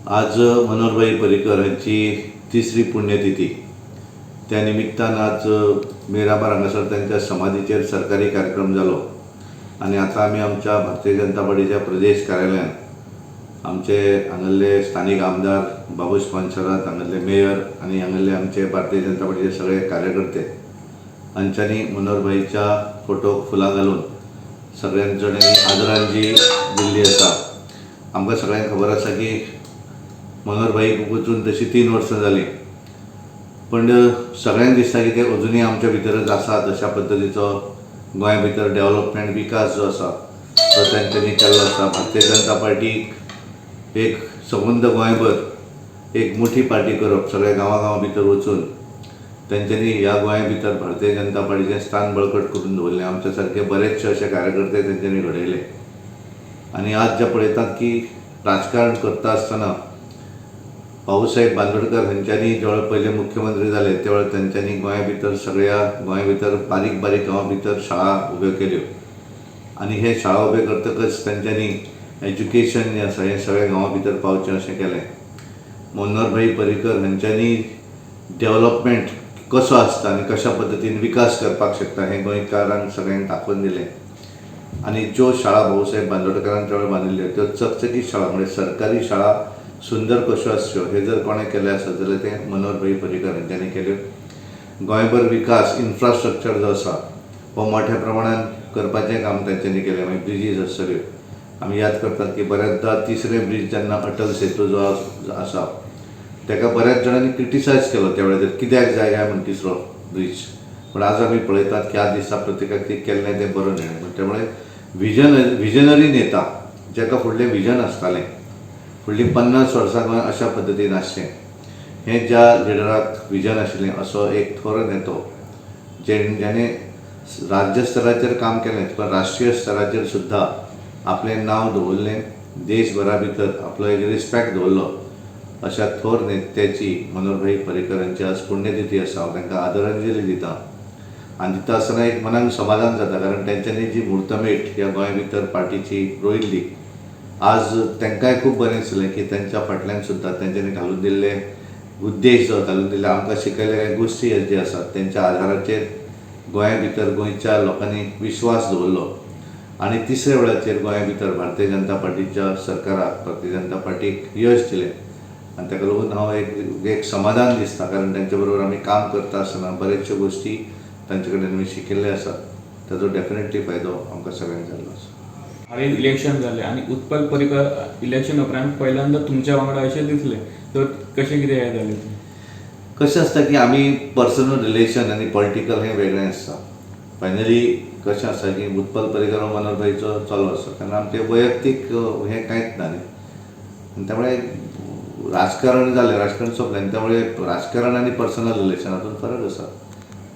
आज मनोहरभाई पर्रीकर हांची तिसरी पुण्यतिथी. त्या निमित्तान आज मिरामार हांगासर तांच्या समाधीचेर सरकारी कार्यक्रम जालो आनी आतां आमी आमच्या भारतीय जनता पार्टीच्या प्रदेश कार्यालयांत आमचे हांगल्ले स्थानीक आमदार बाबूश मोन्सेरात, हांगल्ले मेयर आनी हांगल्ले आमचे भारतीय जनता पार्टीचे सगळे कार्यकर्ते हांच्यांनी मनोहरभाईच्या फोटोक फुलां घालून सगळ्यां जाणांनी आदरांजली दिल्ली आसा. आमकां सगळ्यांक खबर आसा की मनोहरभाईक वचून तशी 3 वर्सां जालीं, पण सगळ्यांक दिसता की ते अजुनूय आमच्या भितरच आसात. अशा पद्दतीचो गोंया भितर डेव्हलपमेंट विकास जो आसा तो तांच्यांनी केल्लो आसा. भारतीय जनता पार्टीक एक संबंद गोंयभर एक मोठी पार्टी करप, सगळ्या गांवां गांवां भितर वचून तांच्यांनी ह्या गोंया भितर भारतीय जनता पार्टीचें स्थान बळकट करून दवरलें. आमच्या सारके बरेचशे अशे कार्यकर्ते तांच्यांनी घडयले आनी आज जे पळयतात की राजकारण करता आसतना भाऊसाहेब बांदोडकर हांच्यांनी ज्या पयले मुख्यमंत्री जाले त्या वेळार तांच्यांनी गोंया भितर सगळ्या गोंया भितर बारीक बारीक गांवां भितर शाळा उब्यो केल्यो आनी हे शाळा उब्यो करतकच तांच्यांनी एज्युकेशन जें आसा हें सगळ्या गांवां भितर पावचें अशें केलें. मनोहरभाई पर्रीकर हांच्यांनी डेव्हलपमेंट कसो आसता आनी कशा पद्दतीन विकास करपाक शकता हें गोंयकारांक सगळ्यांक दाखोवन दिलें आनी ज्यो शाळा भाऊसाहेब बांदोडकरान त्या वेळार बांदिल्ल्यो त्यो चकचकीत शाळा म्हणजे सरकारी शाळा सुंदर कश्यो आसच्यो हे जर कोणें केलें आसत जाल्यार तें मनोहरभाई पर्रीकर हांच्यांनी केल्यो. गोंयभर विकास इन्फ्रास्ट्रक्चर जो आसा हो मोठ्या प्रमाणान करपाचें काम तांच्यांनी केलें. मागीर ब्रिजीस आसतल्यो, आमी याद करतात की बऱ्याचदा तिसरे ब्रीज जेन्ना अटल सेतू जो आसा ताका बऱ्याच जाणांनी क्रिटिसायज केलो त्या वेळार कित्याक जाय काय म्हूण तिसरो ब्रीज, पूण आज आमी पळयतात की आज दिसा प्रत्येकाक ती केल्लें तें बरो निर्णय. पूण त्यामुळे विजनरी नेता जाका फुडलें विजन आसतालें, फुडलीं 50 वर्सां गोंय अशा पद्दतीन आसचें हें ज्या लिडराक विजन आशिल्लें असो एक थोर नेतो जेणे राज्य स्तराचेर काम केलें पण राष्ट्रीय स्तराचेर सुद्दां आपलें नांव दवरलें, देशभरा भितर आपलो एक रिस्पेक्ट दवरलो अशा थोर नेत्याची मनोहरभाई पर्रीकर हांची आज पुण्यतिथी आसा. हांव तांकां आदरांजली दिता आनी दिता आसतना एक मनाक समाधान जाता, कारण तांच्यांनी जी मुर्तमेट ह्या गोंया भितर पार्टीची रोयल्ली आज तांकांय खूब बरें दिसलें की तांच्या फाटल्यान सुद्दां तांच्यांनी घालून दिल्ले उद्देश जो घालून दिल्ले आमकां शिकयल्ले गोश्टी जे आसात तांच्या आधाराचेर गोंया भितर गोंयच्या लोकांनी विश्वास दवरलो आनी तिसऱ्या वेळाचेर गोंया भितर भारतीय जनता पार्टीच्या सरकाराक भारतीय जनता पार्टीक यश दिलें आनी ताका लागून हांव एक समाधान दिसता, कारण तांच्या बरोबर आमी काम करता आसतना बरेचश्यो गोश्टी तांचे कडेन आमी शिकिल्ले आसात, ताचो डेफिनेटली फायदो आमकां सगळ्यांक जाल्लो आसा. हालीं इलेक्शन जालें आनी उत्पल पर्रीकर इलेक्शन उपरांत पहिल्यांदा तुमच्या वांगडा अशें दिसलें, तर कशें कितें हें जालें? कशें आसता की आमी पर्सनल रिलेशन आनी पॉलिटिकल हें वेगळें आसता. फायनली कशें आसा की उत्पल पर्रीकर हो मनोहरभाईचो चलो आसा, कारण आमचें वैयक्तीक हें कांयच ना न्ही, आनी त्यामुळे राजकारण जालें, राजकारण सोंपलें आनी त्यामुळे राजकारण आनी पर्सनल रिलेशन हातूंत फरक आसा.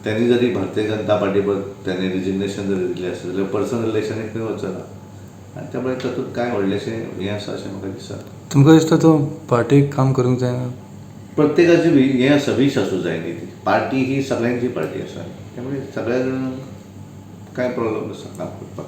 त्यांनी जरी भारतीय जनता पार्टी त्यांनी रिजिग्नेशन जरी दिलें आसत जाल्यार पर्सनल रिलेशन खंय वचना आनी त्यामुळे तातूंत कांय व्हडलेशें हें आसा अशें म्हाका दिसना. तुमकां दिसता तो पार्टीक काम करूंक जायना? प्रत्येकाची हें आसा, वीश आसूं जाय न्ही, ती पार्टी ही सगळ्यांची पार्टी आसा, त्यामुळे सगळ्या जाणांक कांय प्रॉब्लम आसा काम करपाक.